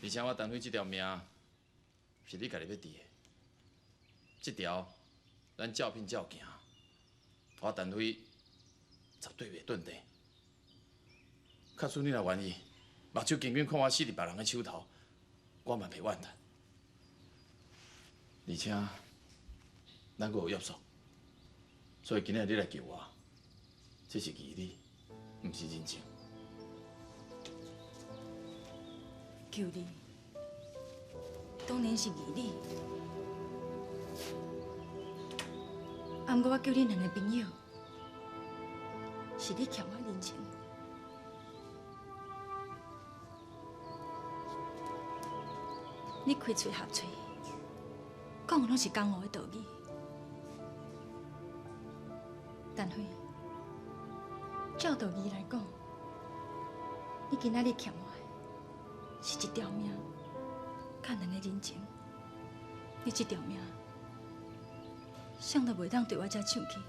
而且我陳輝這條命是你家己欲治的，這條咱照片照行，我陳輝絕對袂頓地。假使你若願意，目睭緊緊看我死佇別人的手頭，我嘛袂怨嘆。而且，咱閣有約束，所以今仔日你來救我，這是義理，毋是人情。救你，當然是義理。啊，毋過我救恁兩个朋友，是你欠我人情。你開喙合喙，講的攏是江湖的道理。陳輝，照道理來講，你今仔日欠我的是一條命，佮兩个人情。你這條命，誰都袂當對我遮搶去。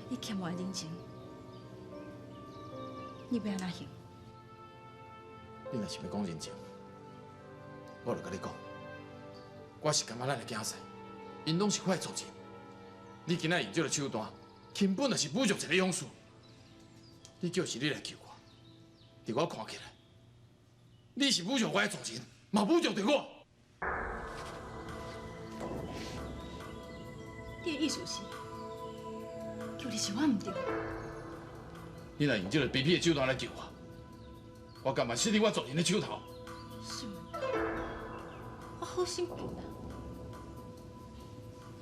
你欠我的人情，你欲按怎還？你若是欲講人情，我就共你講，我是感覺咱的囝婿，𪜶攏是我的族人。你今仔用這个手段，根本就是侮辱一个勇士。你叫是你來救我，佇我看起來，你是侮辱我的族人，嘛侮辱著我。你的意思是，救你是我毋對？你若用這个卑鄙的手段來救我，我甘願死佇我族人的手頭。沈文高，我好心救人，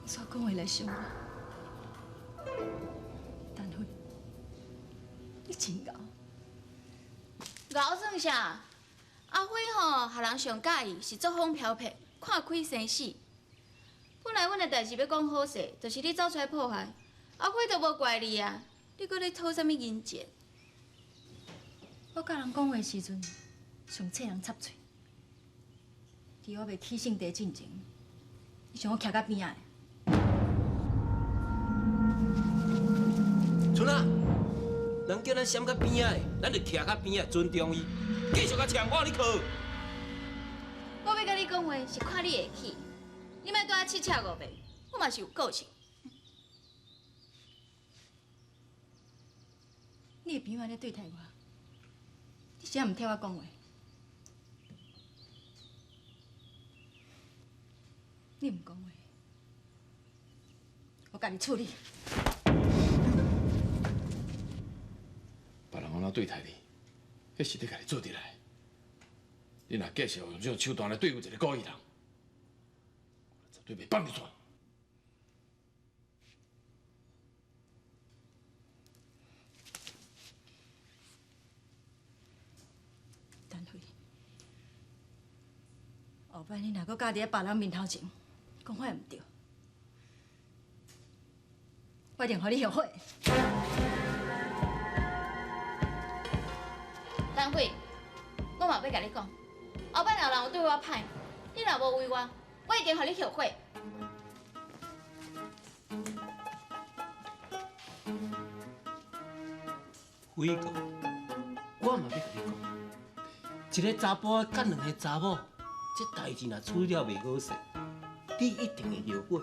煞講話來傷我。陳輝，你真𠢕。𠢕算啥？阿輝吼，予人上佮意是作風飄撇，看開生死。本來阮的代誌欲講好勢，就是你走出來破壞，阿輝就無怪你啊。你閣咧討啥物人情？我佮人講話時陣，上切人插喙。佇我袂起性地進前，你想我徛較邊仔？春仔，人叫咱閃較邊仔的，咱就徛較邊仔，尊重伊。繼續共嗆，我予你靠。我欲佮你講話是看你會起，你莫對我七赤五白，我嘛是有個性。你的朋友按呢對待我，你是毋替我講話？你毋講話，我家己處理。別人按怎對待你，彼是你家己做得來。你若繼續用這種手段來對付一個故意人，我絕對袂放你煞。陳輝，後擺你若閣敢佇別人面頭前講我毋對，我一定予你後悔。陳輝，我嘛欲共你講，後擺若有人有對我歹，你若無為我，我一定予你後悔。輝哥，我嘛欲共你講，一個查埔佮兩个查某，這代誌若處理了袂好勢，你一定會後悔。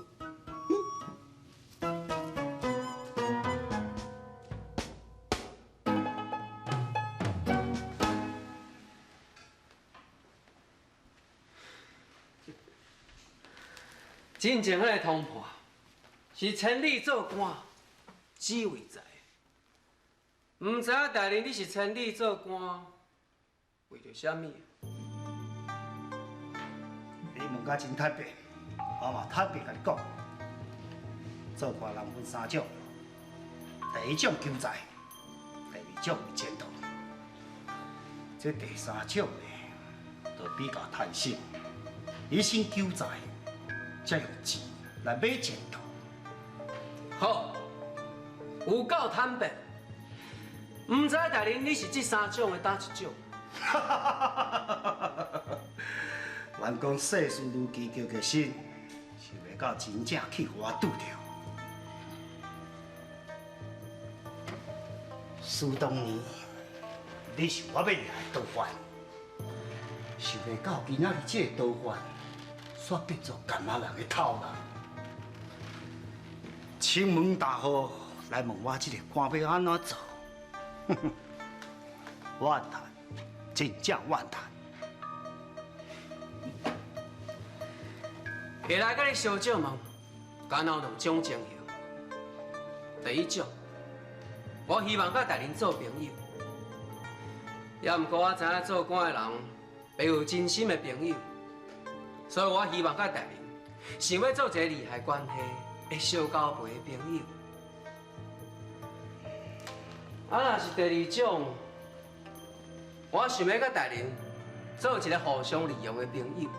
進前彼个通判是千里做官，只為財。毋知影大人你是千里做官，為著啥物？你問甲真坦白，我嘛坦白共你講，做官人分三種，第一種求財，第二種為前途，這第三種呢，就比較貪心，你先求財，才用錢來買前途。好，有夠坦白。毋知大人你是這三種的佗一種？人講世事如棋，叫決心，想袂到真正去予我拄著。事當年，你是我欲掠的毒販，想袂到今仔日这个刀法，煞变做柑仔人的头人。请问大户来问我这个官欲按怎做？怨叹，真正怨叹。下来佮你相借问，敢若有两种情形。第一种，我希望佮大人做朋友，也毋过我知影做官的人，必有真心的朋友，所以我希望佮大人想欲做一个利害关系会相交陪的朋友。啊，若是第二种，我想欲佮大人做一个互相利用的朋友。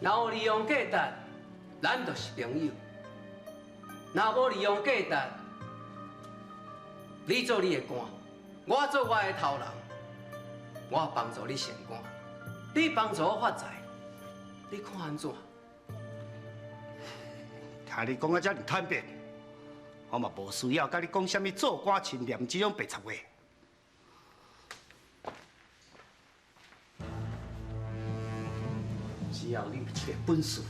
若有利用价值，咱就是朋友；若无利用价值，你做你的官，我做我的头人，我帮助你升官，你帮助我发财，你看按怎？听你讲啊遮尔坦白，我嘛无需要佮你讲啥物做官清廉这种白贼话。只要你有这个本事，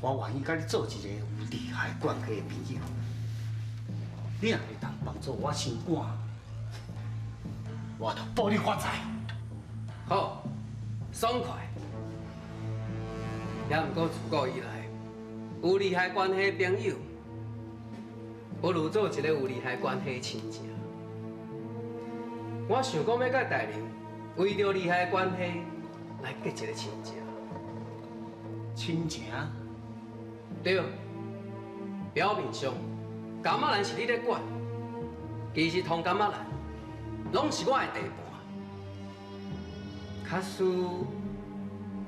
我愿意佮你做一个有利害关系的朋友。你若会当帮助我升官，我就保你发财。好，爽快。也毋过自古以来，有利害关系的朋友，不如做一个有利害关系的亲情。我想讲欲佮大人为著利害关系来结一个亲情。亲情？对。表面上，柑仔兰是你咧管，其实唐柑仔兰拢是我的地盘。假使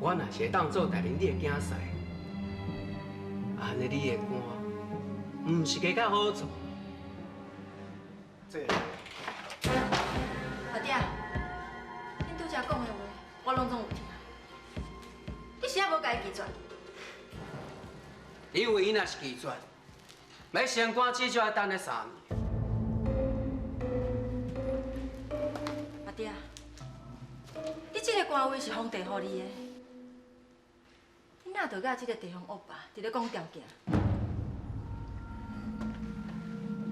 我若是会当做大人你的囝婿，按呢你的官，毋是加较好做？这。阿爹，恁拄才讲的话，我拢总有听。你是犹无共伊拒绝？因为伊若是拒绝，欲升官至少爱等咧3年。阿爹，你这个官位是皇帝予你的，你哪就佮这个地方恶霸伫咧讲条件？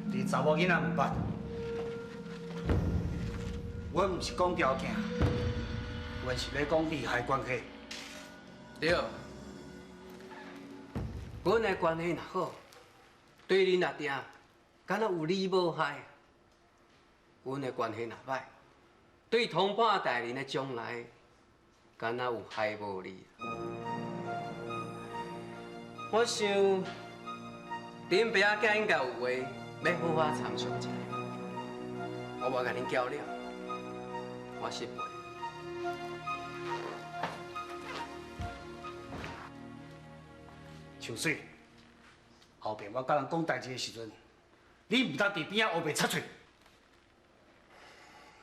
你查某囡仔毋捌，阮毋是讲条件，阮是咧讲利害关系。对，阮的关系若好，对恁阿爹敢若有利无害；阮的关系若歹，对通判大人的将来，敢若有害无利。我想，恁爸仔囝应该有话欲好好参详一下。我无共恁搅了，我失陪。秋水，后壁我佮人讲代志的时阵，你毋通伫边仔乌白插喙。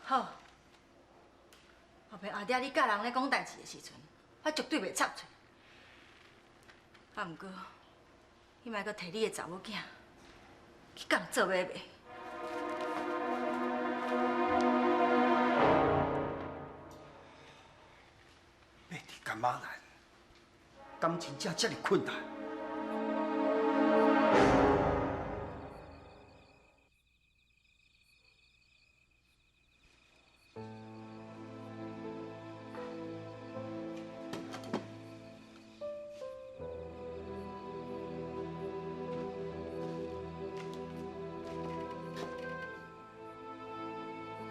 好，后壁阿爹你佮人咧讲代志的时阵，我绝对袂插喙。啊，毋过你莫阁提你的查某囝去共做买卖。欲伫柑仔兰，敢真正遮尔困难？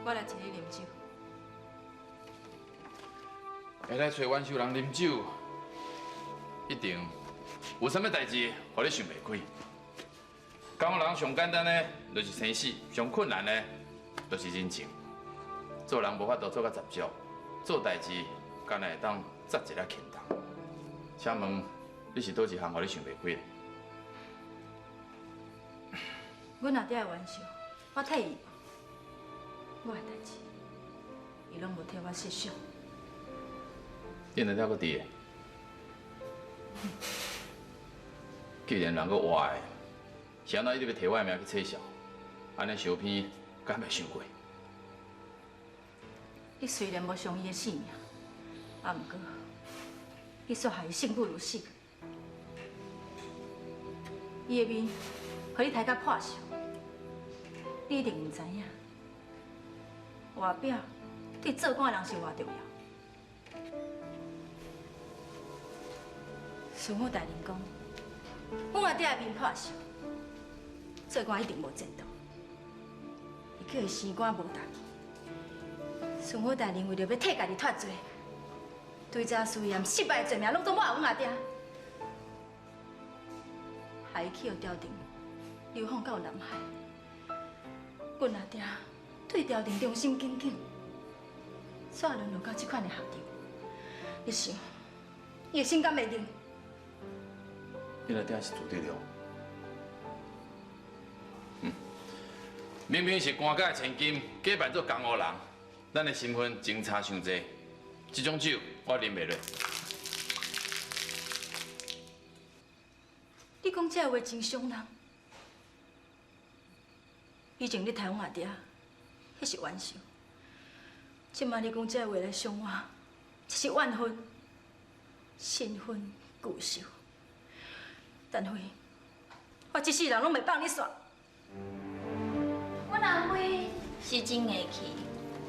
我来请你啉酒。会来揣阮秀人啉酒，一定有啥物代志，予你想袂开。感觉人上简单的，就是生死；上困难的，就是人情。做人无法度做甲十足，做代志敢若会当扎一下轻重。请问你是佗一项予你想袂开的？阮阿爹的玩笑，我替伊。我的代志，伊拢无替我设想。你阿爹阁伫的？既然人阁活的，是按怎一直欲提我的名去取笑？按呢相片，敢袂伤过？你雖然無傷伊的性命，啊，毋過你煞害伊生不如死。伊的面，予你刣甲破相，你一定毋知影。外表對做官的人是偌重要。巡撫大人講，阮阿爹的面破相，做官一定無前途。伊叫伊升官無代志。巡撫大人為著欲替家己脫罪，對這事業失敗的罪名攏總抹予阮阿爹，害伊去予朝廷流放到南海。阮阿爹對朝廷忠心耿耿，煞淪落到這款的下場。你想，伊的心敢會忍？你阿爹是朱德良，明明是官界的千金，假扮做江湖人，咱的身份相差傷濟，這種酒我啉袂落。你講這話真傷人。以前你刣阮阿爹，彼是冤仇；這擺你講這話來傷我，這是怨恨，新婚舊仇。陳輝，我這世人攏袂放你煞。阮阿輝是真硬氣，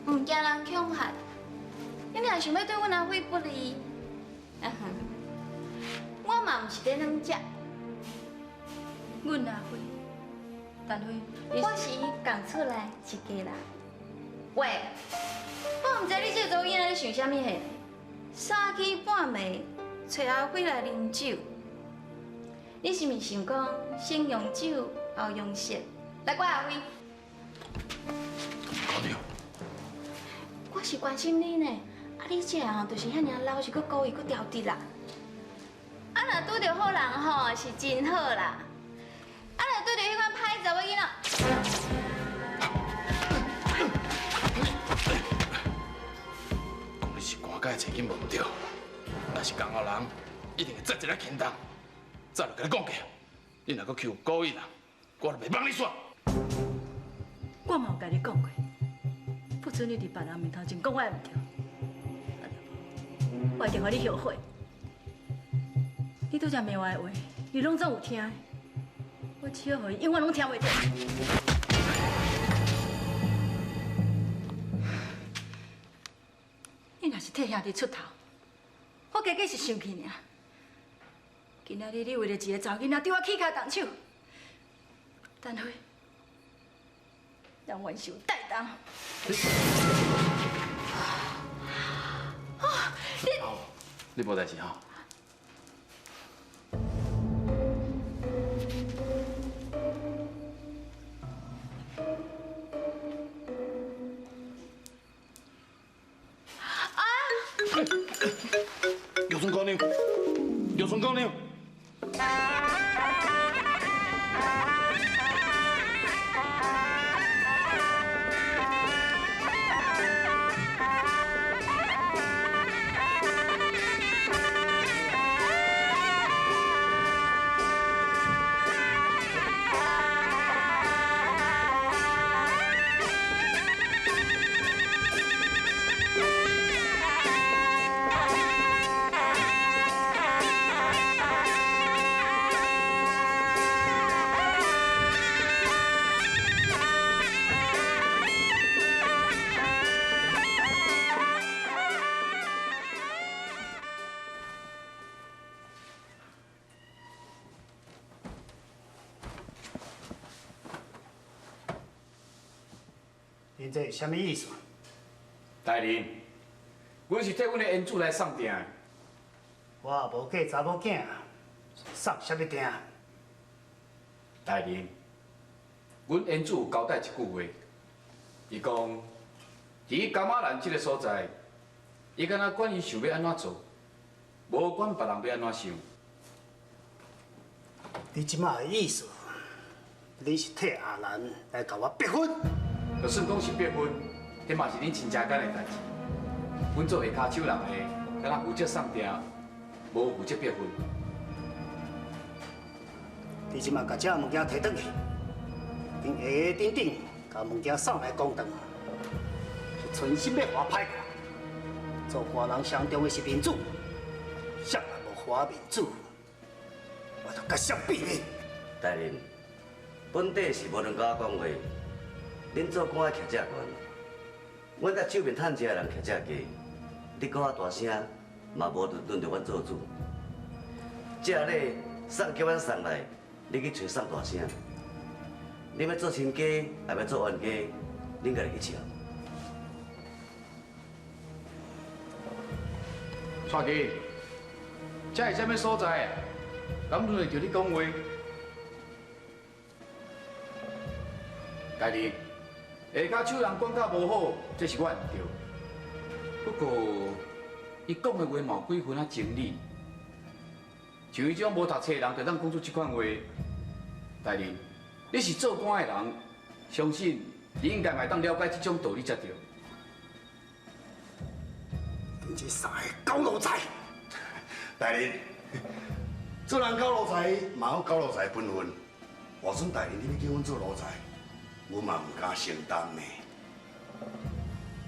毋驚人恐嚇。你若想欲對阮阿輝不利，我嘛毋是咧軟食。阮阿輝，陳輝，我是伊共出來一家人。喂，我毋知你這个查某囡仔咧想啥物嘿？三更半暝揣阿輝來啉酒，你是毋是想講先用酒後用色？來，我阿輝。姑娘，我是關心你呢。啊，你這人就是遐爾老實，閣故意閣挑剔啦。啊，若拄著好人吼，是真好啦。啊，若拄著彼款歹查某囡仔，講你是官界千金無毋對，若是江湖人，一定會再一个輕重。早就共你講過，你若閣欺負故意人，我就袂放你煞。我嘛有共你講過，不准你佇別人面頭前講我的毋對，我一定予你後悔。你拄才罵我的話，你攏總有聽的，我只好予伊永遠攏聽袂著。你若是替兄弟出頭，我加減是生氣爾。今仔日你為著一个查某囡仔對我起跤動手，陳輝，咱冤仇代擔。你無代誌吼？啊！玉春姑娘，玉春姑娘。恁這是啥物意思？大人，阮是替阮的恩主來送埕。我也無嫁查某囝，送啥物埕？大人，阮恩主有交代一句話，伊講，佇柑仔蘭這个所在，伊敢若管伊想欲按怎做，無管別人欲按怎想。你這擺的意思，你是替阿蘭來共我逼婚？就算講是逼婚，彼嘛是恁親戚間的代誌。阮做下跤手人的，敢若負責送埕，無負責逼婚。你這擺共這物件提轉去，恁下下等等，共物件送來公堂，是存心欲予我歹看。做官人上重要是面子，谁若无予我面子，我就佮谁变面。大人，本底是无人佮我讲话，恁做官的徛遮悬，阮佮手面趁食的人徛遮低，你阁较大声，嘛无轮著阮做主。这礼送叫阮送来，你去揣送大声。你欲做亲家，抑欲做冤家，恁家己去瞧。蔡奇，这是啥物所在啊？敢轮得著你讲话？大人，下跤手人管教无好，这是我毋对。不过，伊讲的话嘛有几分仔情理。像伊这种无读册的人，就当讲出这款话。大人，你是做官的人，相信你应该嘛会当了解这种道理才对。恁这三个狗奴才！大人，做人狗奴才嘛有狗奴才的本分。换准大人，你欲叫阮做奴才，阮嘛毋敢承担呢。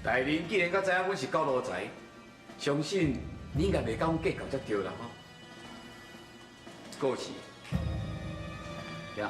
大人既然阁知影阮是狗奴才，相信你应该袂佮阮计较才对啦吼。过是，行。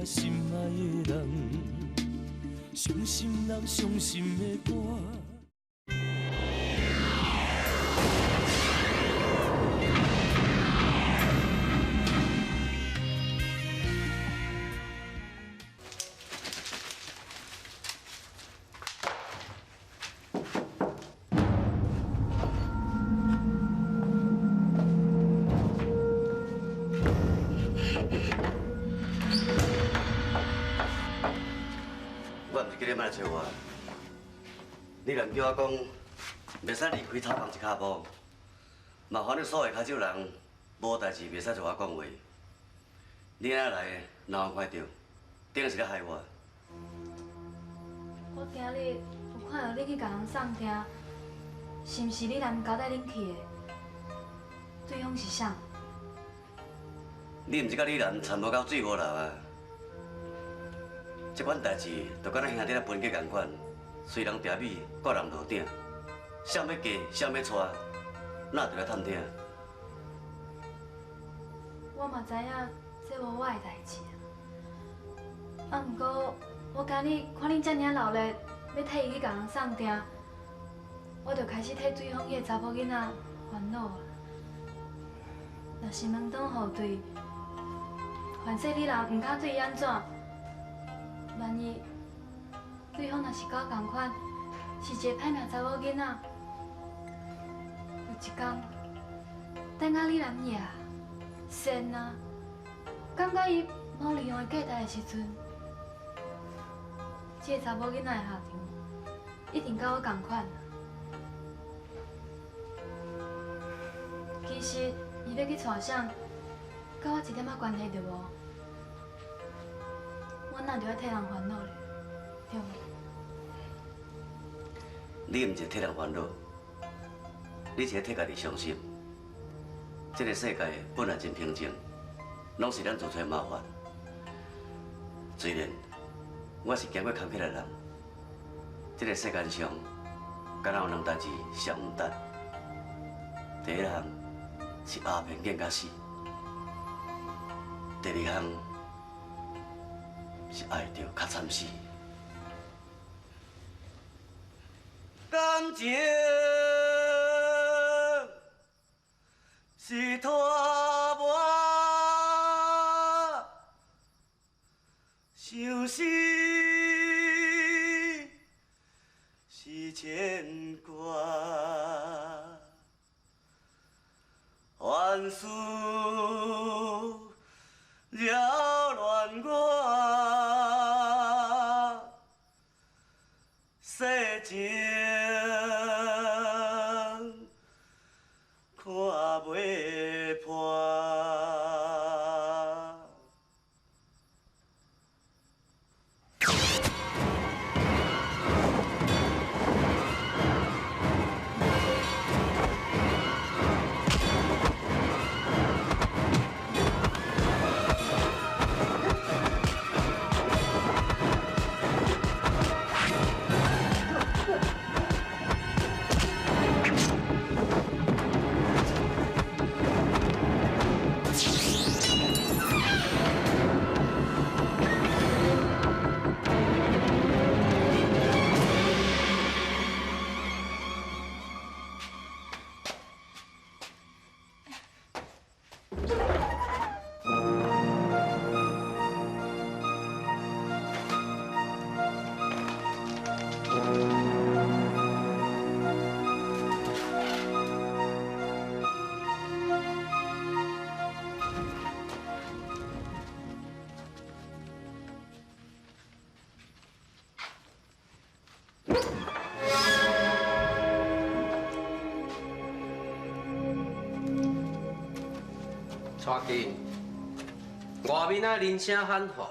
心爱的人，伤心人伤心的歌。你若叫我讲，袂使离开草房一跤步，麻烦你所有跤手人，无代志袂使找我讲话。你按呢来，若有看著，定是咧害我。我今日有看著你去共人送听，是毋是你男交代恁去的？对方是谁？你毋是佮你男掺无够水无流啊？这款代志就敢若兄弟咧分家仝款。随人埕米，各人落鼎，谁欲嫁，谁欲娶，哪著来探听？我嘛知影这无我的代志啊。啊，毋过我今日看恁遮尔啊热闹，欲替伊去共人送埕，我就开始替对方彼个查某囡仔烦恼啊。若是门当户对，凡势你人毋敢对伊按怎，万一……对方若是佮我仝款，是一个歹命查某囡仔，有一天，等甲你男野仙啊，感觉伊无利用的价值的时阵，这个查某囡仔的下场，一定佮我仝款。其实，伊欲去娶谁，佮我一点仔关系都无，我哪著爱替人烦恼咧，对无？你毋是替人烦恼，你是咧替家己伤心。这个世界本来真平静，拢是咱做出来麻烦。虽然我是经过坎坷的人，这个世间上，敢若有两代志上毋值。第一项是阿片见甲死，第二项是爱著较惨死。感情是拖磨，相思是牵挂，凡事扰乱我世情看袂破。蔡金，外面啊人声喊话，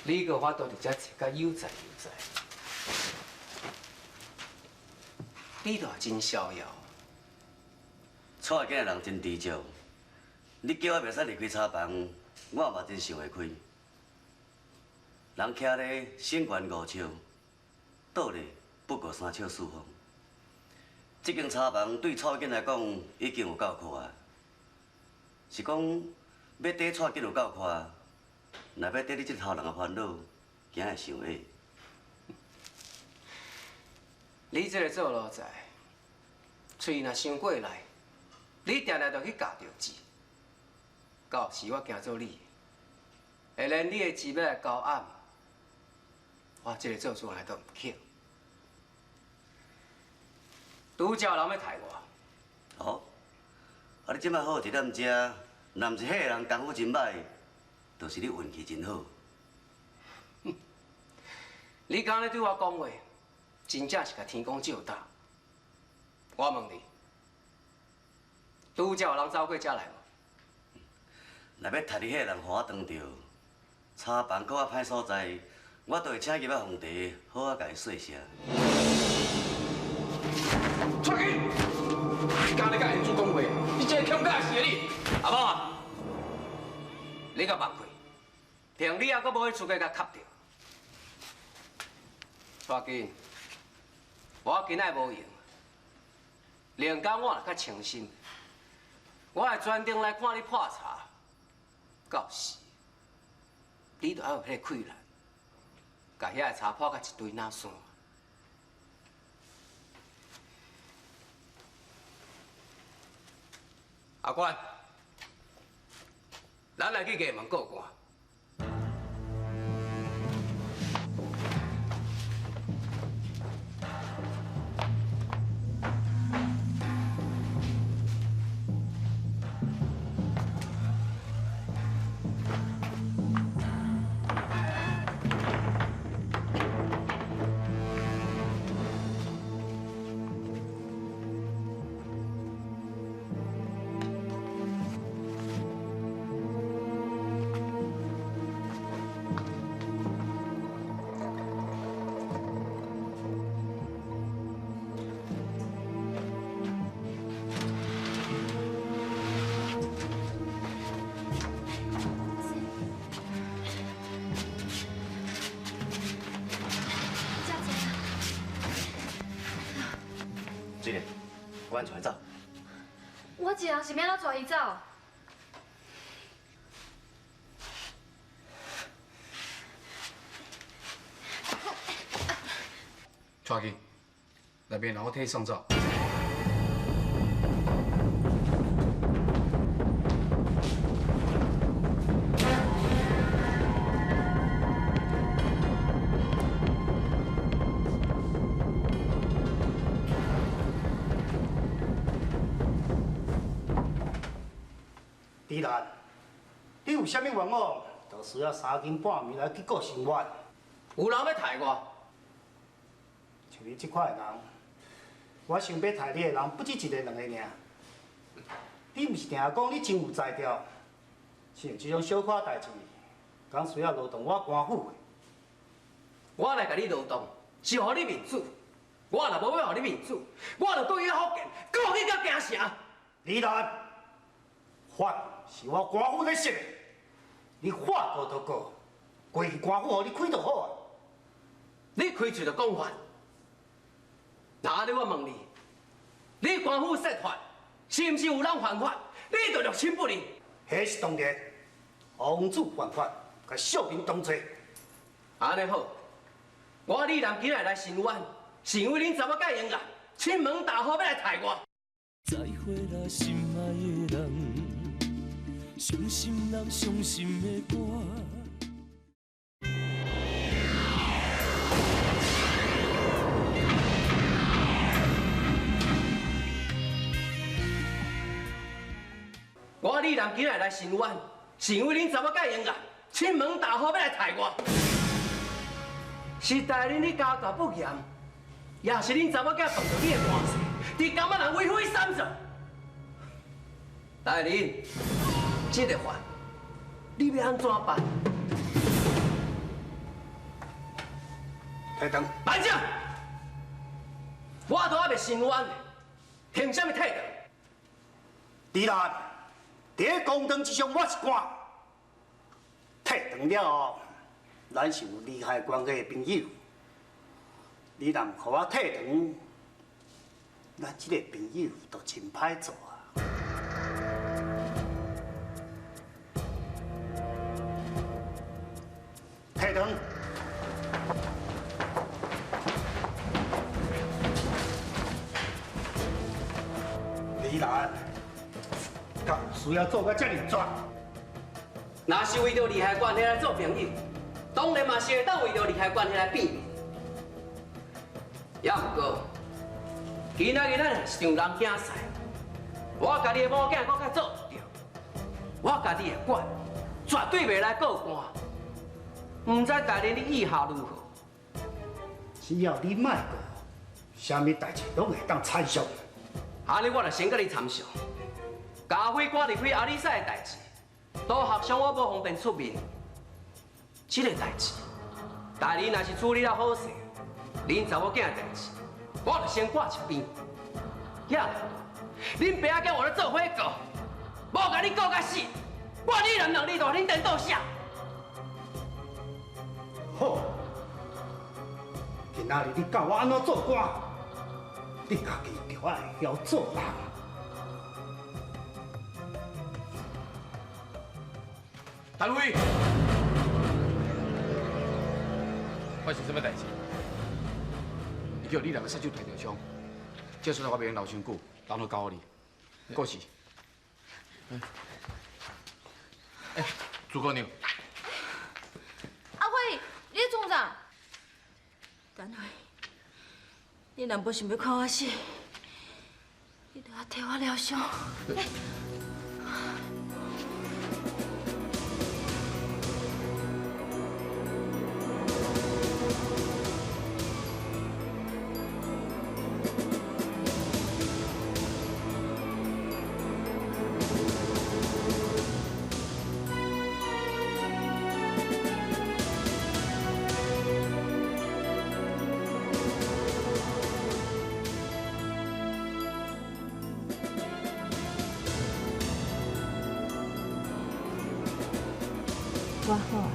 你阁有法度伫遮坐甲悠哉悠哉，你倒真逍遥。蔡囝的人真知足，你叫我袂使离开茶房，我嘛真想会开。人徛咧身悬五尺，倒咧不过三尺四方。这间茶房对蔡囝来讲已经有够阔啊。是讲欲缀蔡囝有够宽，若欲缀你这头人的烦恼，惊会伤矮。你这个做奴才，喙若伤过来，你定定就去咬著舌。到时我惊做你，会连你的舌欲来交暗，我这个做主来都毋肯。拄才有人欲刣我。哦，啊你这摆好一点食，若毋是彼个人功夫真歹，就是你运气真好。你刚咧对我讲话，真正是共天公借胆。我问你，拄才有人走过遮来无？若欲刣你彼个人予我当著，茶房阁较歹所在，我都会请入来奉茶，好好共伊说声。蔡金，你敢咧佮业主讲话？你这个欠教死的你！阿某啊，你共目开，凭你犹阁无彼资格共磕著。蔡金，我今仔无闲，另工我若较清心，我会专程来看你泡茶。到时，你就爱有彼个气力，共遐个茶泡甲一堆那山。阿官，咱来去衙门告官。阮带走。我一人是欲按怎带伊走？带去，内面人我替你送走。李兰，你有啥物愿望，就需要三更半暝来去过生活。有人欲刣我？像你这款的人，我想欲刣你的人不止一个两个尔。你毋是定讲你真有才调，像这种小可代志，敢需要劳动我官府的？我来共你劳动，是予你面子。我若无欲予你面子，我就阁去福建，阁去到京城。李兰，法是我官府咧设的，你法告就告，过去官府予你开就好啊。你开嘴就讲法，那按呢我问你，你官府设法，是毋是有人犯法，你就六亲不认？彼是当然，王子犯法，共小民同罪。按呢好，我李南今日来申冤，是因为恁查某囝英啊，亲门踏户欲来刣我。再会啦，心爱的人，伤心人伤心的歌。我李南今日来申冤，是因为恁查某囝英啊，亲门踏户欲来刣我。是大人你家教不严，也是恁查某囝碰著你的官势，伫甘仔人为非三做。大人，这个法你欲按怎办？退堂。慢着，我都还袂申冤呢，凭啥物退堂？李兰，伫咧公堂之上，我是官。退堂了后，咱是有利害关系的朋友。你若毋予我退堂，咱这个朋友就真歹做啊！退堂。李兰，敢有需要做到这尔绝？若是为著利害关系来做朋友，当然嘛是会当为著利害关系来变面。也毋过，今仔日咱是丈人囝婿，我家己的某囝阁较做毋著，我家己会管，绝对袂来告官。毋知大人你意下如何？只要你莫告，啥物代志拢会当参详。按呢，我就先共你参详。家辉赶离开阿里山的代志，都学上我无方便出面。这个代志，大人若是处理了好势，恁查某囝的代志，我就先挂一边。呀，恁爸仔叫我咧做伙告，无共你告甲死，我你男人你大恁颠倒啥？好，今仔日你教我按怎做官，你家己就爱晓做人。陈辉，发生什么代志？伊叫你两个杀手提著枪，这出来我袂用留伤久，然后交予你。过去。哎，朱姑娘。阿辉，你咧创啥？陈辉，你若无想欲看我死，你就爱替我疗伤。我好啊。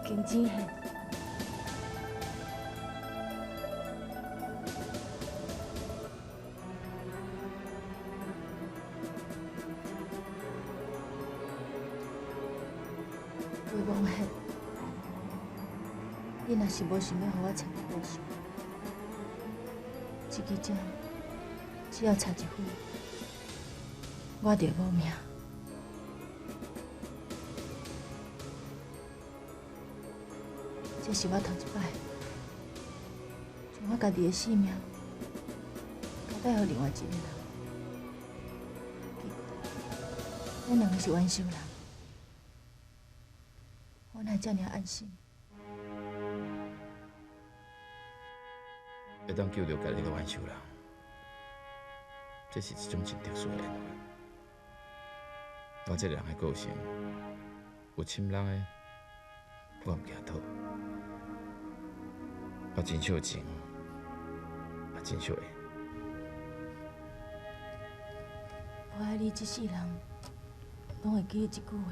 金子献，王宪，你若是无想欲予我插你无想，这支针只要插一分，我就无命。这是我头一摆，将我家己的性命交代予另外一个人。奇怪，咱两个是冤仇人，我哪会这尔安心？会当救著家己的冤仇人，这是一种真特殊的缘分。我这个人的个性，有亲人的，我毋惊讨。我真少情，也真少爱。我爱你这世人，拢会记得这句话。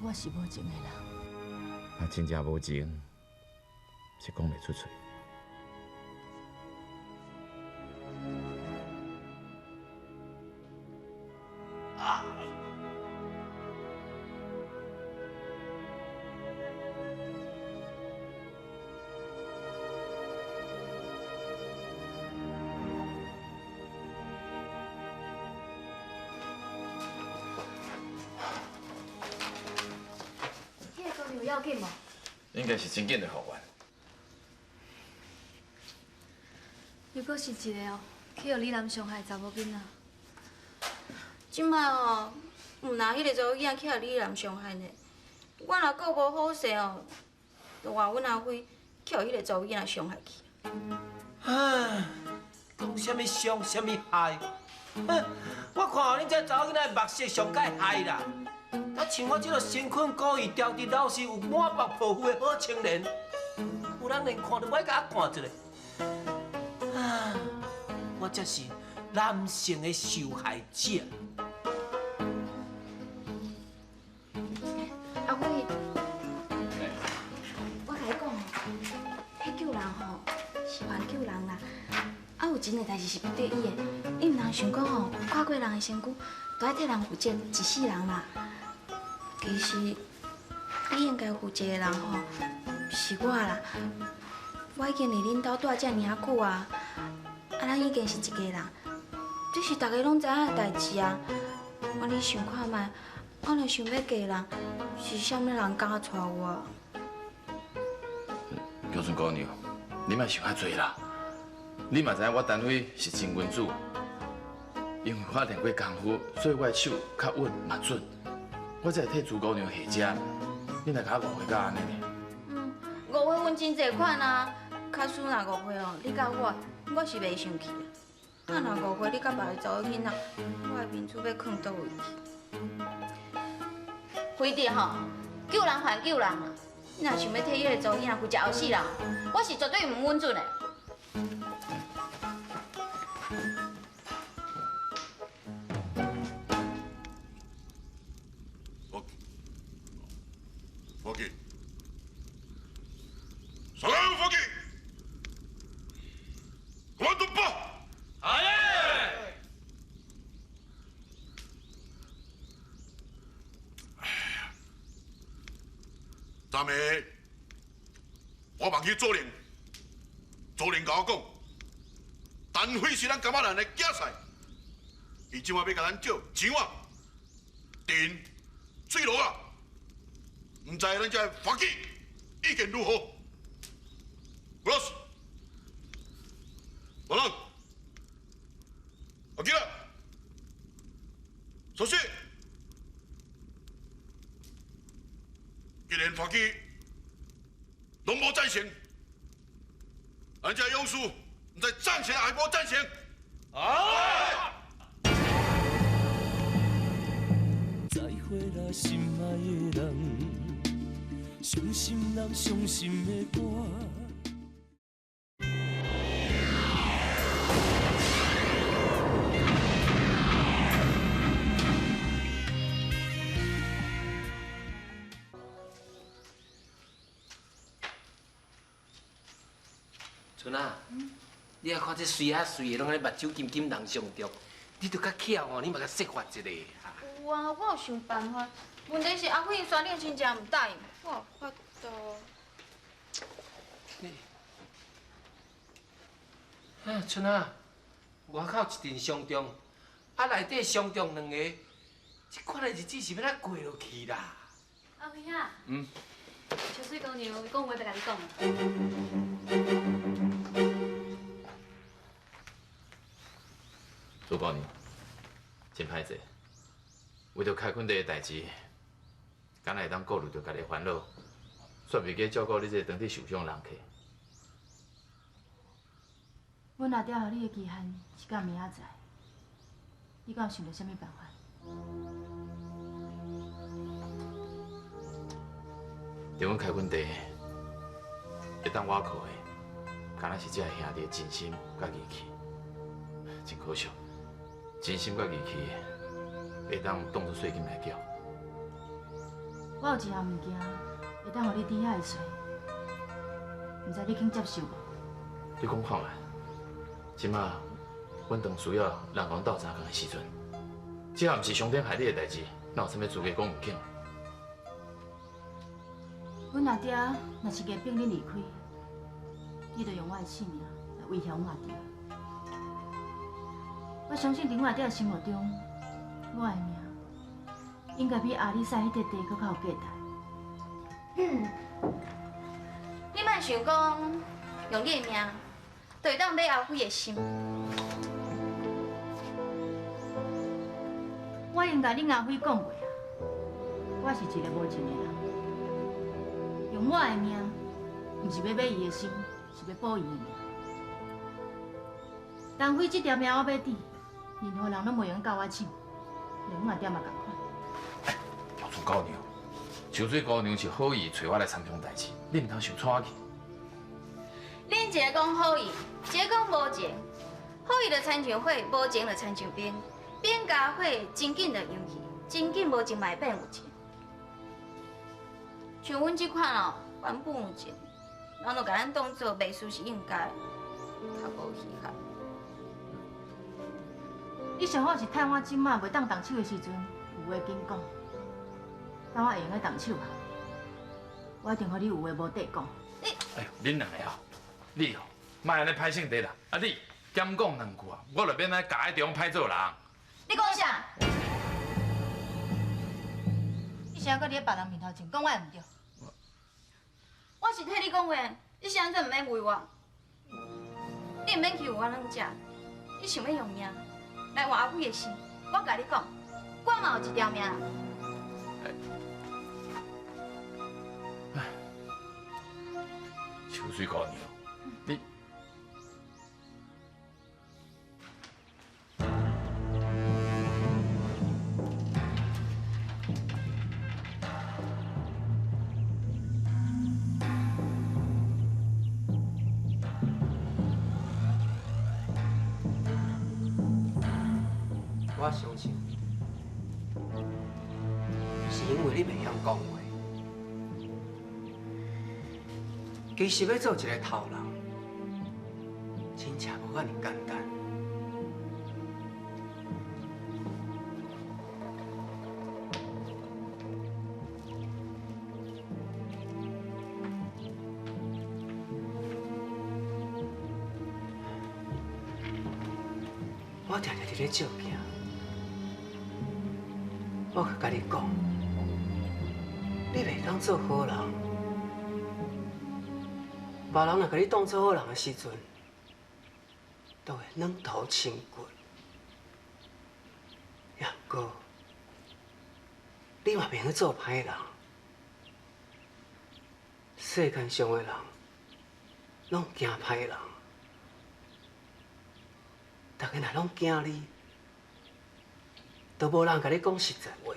我是无情的人。啊，真正无情，是讲袂出嘴。要紧无？应该是真紧就复原。又阁是一个哦，去予李楠伤害的查某囡仔。这摆哦，毋若彼个查某囡仔去予李楠伤害呢，我若阁无好势哦，就换阮阿辉去予彼个查某囡仔伤害去。唉，讲啥物伤，啥物害？哼，我看恁这查某囡仔的目色上盖害啦。啊，像我这个身困古意、调直老实、有满腹抱负的好青年，有人连看都袂共我看一下。啊，我才是男性的受害者。阿辉，我共你讲哦，彼救人吼是挽救人啦，啊有真济代志是不得已的，你毋通想讲吼，跨过人的身躯，都爱替人负责一世人啦。其实，你应该负责的人吼，是我啦。我已经伫恁兜蹛遮尔仔久啊，啊，咱已经是一家人，这是大家拢知影的代志啊。啊，你想看觅，我若想欲嫁人，是啥物人敢娶我？玉春姑娘，你莫想遐济啦。你嘛知影我陈辉是真君子，因为我练过功夫，所以我的手较稳嘛准。我才会替朱姑娘下遮，你若共我误会到按呢呢？嗯，误会分真济款啊。假使若误会哦，你佮我，我是袂生气啊。啊，若误会你佮别个查某囡仔，我的面子欲囥佗位去？非得吼，救人还救人啊！你若想欲替彼个查某囡仔负责后世人，我是绝对毋允准的。昨暝我梦去祖灵，祖灵共我讲，陈辉是咱甘仔兰的囝婿，伊这摆欲共咱借钱仔、田、水路啊，毋知咱这个法纪意见如何？吴老师，王人，阿吉拉，首先。既然法纪拢无赞成，咱这勇士毋知赞成还无赞成？啊！再会啦，心爱的人，伤心人伤心的歌。春仔，你啊看这水啊水的，拢按呢目睭金金人相中，你著较巧哦，你嘛共说法一下。有啊，我有想办法。问题是阿辉𪜶山顶真正毋答应，我有法度。你，啊，春仔，外口一阵伤重，啊内底伤重两个，这款的日子是欲按怎过落去啦？阿辉啊，秋水姑娘伊讲话欲共你讲。朱姑娘，真歹势，为著开垦地的代志，敢若会当顾虑著家己的烦恼，煞袂记照顾你这个当地受伤的人客。阮阿爹予你的期限是到明仔载，你敢有想著啥物办法？伫阮开垦地会当倚靠的，敢若是这个兄弟的真心佮义气。真可惜，真心佮义气袂当当作税金来缴。我有一项物件会当予你抵遐个税，毋知你肯接受无？你讲看觅，这马阮当需要人共斗相共的时阵，这也毋是伤天害理的代志，哪有啥物资格讲毋肯？阮阿爹若是硬逼恁离开，你就用我的性命来威胁阮阿爹。我相信伫阮阿爹的心目中，我的命应该比阿里山彼块地阁较有价值。你莫想讲用你的命，就会当买阿辉的心。我已经共恁阿辉讲过啊，我是一个无情的人，用我的命，毋是欲买伊的心，是欲保伊的命。陈辉这条命我欲抵，任何人拢袂用共我抢，连阮阿爹嘛仝款。秋水姑娘，秋水姑娘是好意揣我来参详代志，你毋通想错去。恁一个讲好意，一个讲无情。好意就亲像火，无情就亲像冰。冰加火真紧就融去，真紧无情嘛会变有情。像阮这款哦，原本有情，人就共咱当做袂输是应该，较无稀罕。你上好是趁我这马袂当动手的时阵，有话紧讲。等我会用得动手啊，我一定予你有话无得讲。你，哎呦，恁两个哦，你哦，莫按呢歹性地啦。啊你，减讲两句啊，我就免来共彼中歹做人。你讲啥？你是犹阁伫咧别人面头前讲我的毋对？我是替你讲话，你是按怎毋免为我？你毋免欺负我两只，你想欲用命来换阿辉的心？我共你讲，我嘛有一条命。哎，秋水姑娘，你。我相信，是因为你袂晓讲话。其实欲做一个头人，真正无遐尔简单。我常常伫咧照镜。我阁共你讲，你袂当做好人。别人若共你当做好人的时阵，都会软土生骨。也毋过，你嘛袂用做歹人。世间上的人，拢惊歹人。大家若拢惊你，都无人共你讲实在话。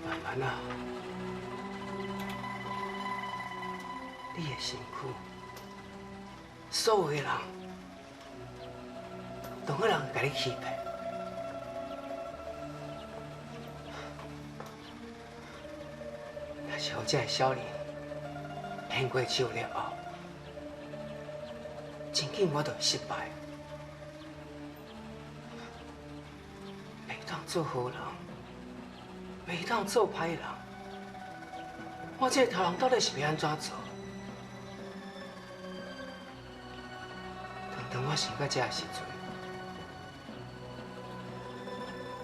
慢慢啊，你的身躯，所有的人，都有人共你欺骗。若是予这个小林骗过手了后，真紧我就会失败。做好人，袂当做歹人。我这个头人到底是欲按怎做？当我想到这个时阵，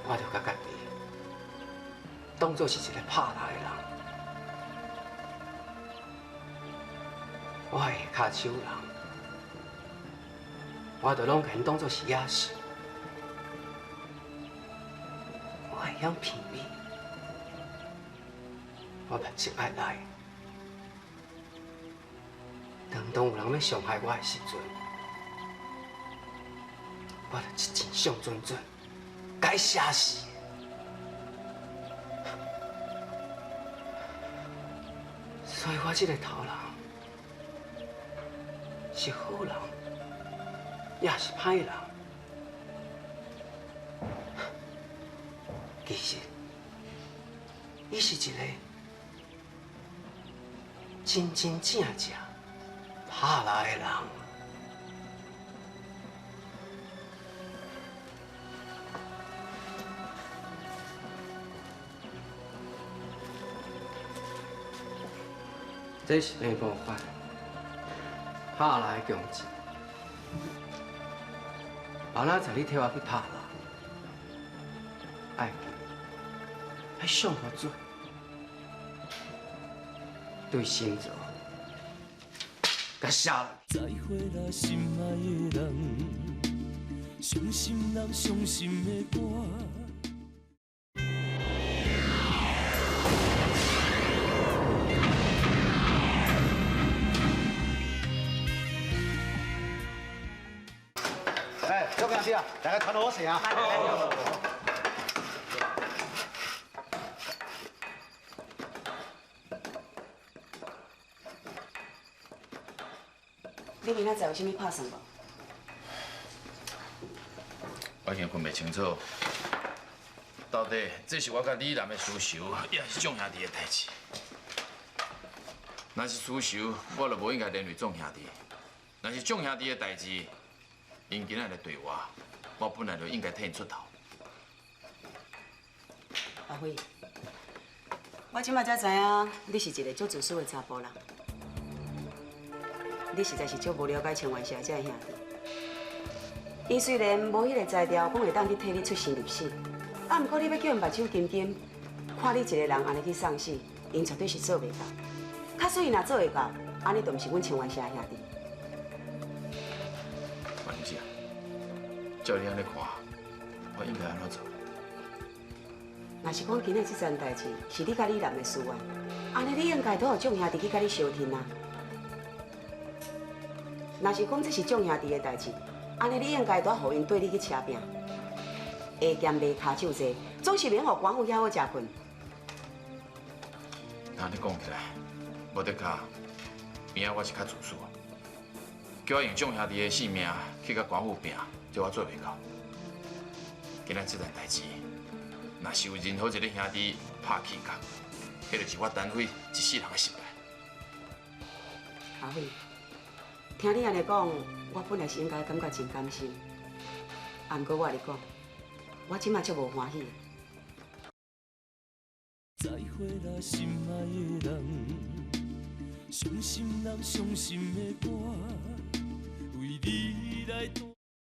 我就共家己当作是一个拍蜡的人。我的跤手人，我就拢共𪜶当作是野兽。我会晓骗你，我目睭爱来。当有人欲伤害我的时阵，我就一箭上准准，共伊射死。所以我这个头人是好人，也是歹人。其实，伊是一个真真正正拍蜡的人。这是平步法，拍蜡的强制。明仔载你替我去拍蜡，爱爱上予准，对心脏，共射落。再会啦，心爱的人，伤心人伤心的歌。来个传好势啊！你明仔载有啥物拍算无？我已经分袂清楚，到底这是我佮李楠的私仇，抑是众兄弟的代志？若是私仇，我就无应该连累众兄弟；若是众兄弟的代志，𪜶今仔来对我，我本来就应该替𪜶出头。阿辉，我这摆才知影，你是一个足自私的查埔人。你实在是足无了解清源社这个兄弟。伊虽然无彼个才调，讲会当去替你出生入死，啊，毋过你欲叫𪜶目睭金金，看你一个人按呢去送死，𪜶绝对是做袂到。假使伊若做会到，按呢就毋是阮清源社兄弟。婉玲姐，照你按呢看，我应该按怎做？若是讲今仔这件代志是你佮李楠的私怨，按呢你应该都予众兄弟去佮你相挺啊。若是讲这是众兄弟的代志，按呢你应该拄予𪜶缀你去车拼。下剑袂跤手济，总是免予官府遐好食困。按呢讲起来，无得卡，明仔我是较自私，叫我用众兄弟的性命去共官府拼，这我做袂到。今仔这件代志，若是有任何一个兄弟拍气角，彼就是我陈辉一世人的失败。阿辉，听你按呢讲，我本来是应该感觉真甘心，啊，毋过我共你讲，我这马足无欢喜的。再会啦，心爱的人，伤心人伤心的歌。